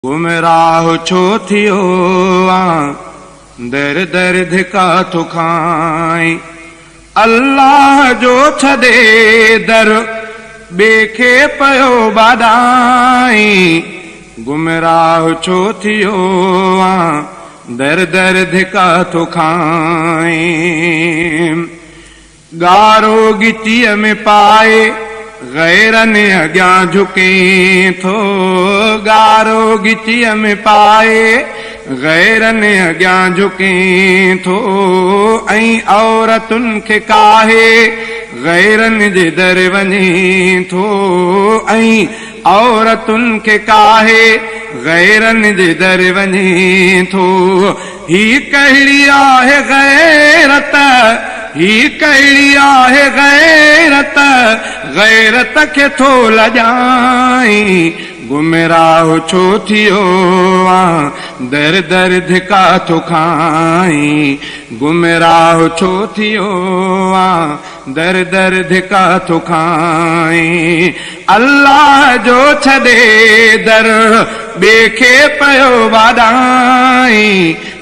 گمراهه ڇو ٿيو آن، در در ڌڪا ٿو کائين. الله جو ڇڏي در، ٻئي کي پيو ٻاڏائين. گمراهه ڇو ٿيو آن، در در ڌڪا ٿو کائين. ڳارو ڳچيء ۾ پائي غيرن اڳيان جهڪين ٿو. ڳارو ڳچيء ۾ پائي غيرن اڳيان جهڪين ٿو ۽ عورتن کي ڪاهي غيرن جي در وڃين ٿو ۽ عورتن کي ڪاهي غيرن جي در وڃين ٿو. هي ڪهڙي آهي غيرت، هي ڪهڙي آهي غيرت، غيرت کي ٿو لڄائين، گمراهه ڇو ٿيو آن، در در ڌڪا ٿو کائين، گمراهه ڇو ٿيو آن، در در ڌڪا ٿو کائين، الله جو ڇڏي در، ٻئي کي پيو ٻاڏائين.